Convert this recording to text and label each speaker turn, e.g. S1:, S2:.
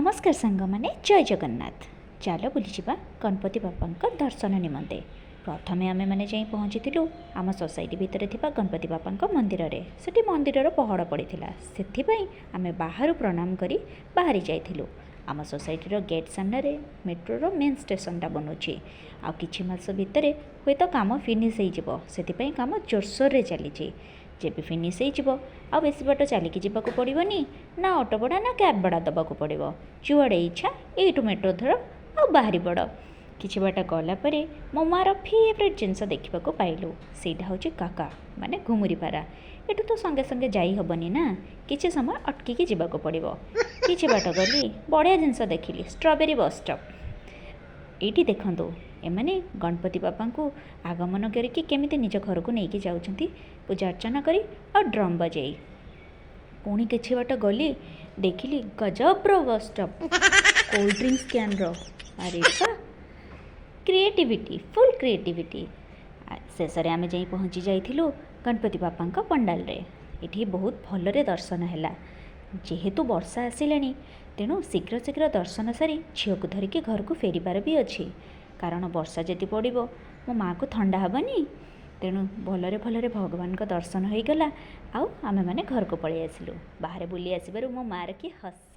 S1: ନମସ୍କାର ସାଙ୍ଗମାନେ, ଜୟ ଜଗନ୍ନାଥ। ଚାଲ ବୁଲିଯିବା ଗଣପତି ବାପାଙ୍କ ଦର୍ଶନ ନିମନ୍ତେ। ପ୍ରଥମେ ଆମେମାନେ ଯାଇ ପହଞ୍ଚିଥିଲୁ ଆମ ସୋସାଇଟି ଭିତରେ ଥିବା ଗଣପତି ବାପାଙ୍କ ମନ୍ଦିରରେ। ସେଠି ମନ୍ଦିରର ପହଡ଼ ପଡ଼ିଥିଲା, ସେଥିପାଇଁ ଆମେ ବାହାରୁ ପ୍ରଣାମ କରି ବାହାରି ଯାଇଥିଲୁ। ଆମ ସୋସାଇଟିର ଗେଟ୍ ସାମ୍ନାରେ ମେଟ୍ରୋର ମେନ୍ ଷ୍ଟେସନଟା ବନୁଛି। ଆଉ କିଛି ମାସ ଭିତରେ ହୁଏତ କାମ ଫିନିଶ୍ ହେଇଯିବ। ସେଥିପାଇଁ କାମ ଜୋରସୋରରେ ଚାଲିଛି। ଯେବେ ଫିନିଶ୍ ହେଇଯିବ, ଆଉ ବେଶୀ ବାଟ ଚାଲିକି ଯିବାକୁ ପଡ଼ିବନି, ନା ଅଟୋ ଭଡ଼ା ନା କ୍ୟାବ୍ ଭଡ଼ା ଦେବାକୁ ପଡ଼ିବ। ଯୁଆଡ଼େ ଇଚ୍ଛା ଏଇଠୁ ମେଟ୍ରୋ ଧର ଆଉ ବାହାରି ପଡ଼। କିଛି ବାଟ ଗଲା ପରେ ମୋ ମାଆର ଫେଭରେଟ୍ ଜିନିଷ ଦେଖିବାକୁ ପାଇଲୁ। ସେଇଟା ହେଉଛି କାକା, ମାନେ ଘୁମୁରି ପାରା। ଏଠୁ ତ ସଙ୍ଗେ ସଙ୍ଗେ ଯାଇ ହେବନି ନା, କିଛି ସମୟ ଅଟକିକି ଯିବାକୁ ପଡ଼ିବ। କିଛି ବାଟ ଗଲି, ବଢ଼ିଆ ଜିନିଷ ଦେଖିଲି, ଷ୍ଟ୍ରବେରୀ ବସ୍ ଷ୍ଟପ୍। ଏଇଠି ଦେଖନ୍ତୁ, ଏମାନେ ଗଣପତି ବାପାଙ୍କୁ ଆଗମନ କରିକି କେମିତି ନିଜ ଘରକୁ ନେଇକି ଯାଉଛନ୍ତି, ପୂଜା ଅର୍ଚ୍ଚନା କରି ଆଉ ଡ୍ରମ୍ ବଜେଇ। ପୁଣି କିଛି ବାଟ ଗଲି, ଦେଖିଲି ଗଜବର ବସ୍ ଷ୍ଟପ୍, କୋଲ୍ଡ ଡ୍ରିଙ୍କସ୍ କ୍ୟାନ୍ର। ଆରେ ବା, କ୍ରିଏଟିଭିଟି, ଫୁଲ୍ କ୍ରିଏଟିଭିଟି। ଶେଷରେ ଆମେ ଯାଇ ପହଞ୍ଚି ଯାଇଥିଲୁ ଗଣପତି ବାପାଙ୍କ ପଣ୍ଡାଲରେ। ଏଠି ବହୁତ ଭଲରେ ଦର୍ଶନ ହେଲା। ଯେହେତୁ ବର୍ଷା ଆସିଲାଣି, ତେଣୁ ଶୀଘ୍ର ଶୀଘ୍ର ଦର୍ଶନ ସାରି ଝିଅକୁ ଧରିକି ଘରକୁ ଫେରିବାର ବି ଅଛି, କାରଣ ବର୍ଷା ଯଦି ପଡ଼ିବ ମୋ ମାଆକୁ ଥଣ୍ଡା ହେବନି? ତେଣୁ ଭଲରେ ଭଲରେ ଭଗବାନଙ୍କ ଦର୍ଶନ ହୋଇଗଲା ଆଉ ଆମେମାନେ ଘରକୁ ପଳେଇ ଆସିଲୁ। ବାହାରେ ବୁଲି ଆସିବାରୁ ମୋ ମାଆର କି ହସ!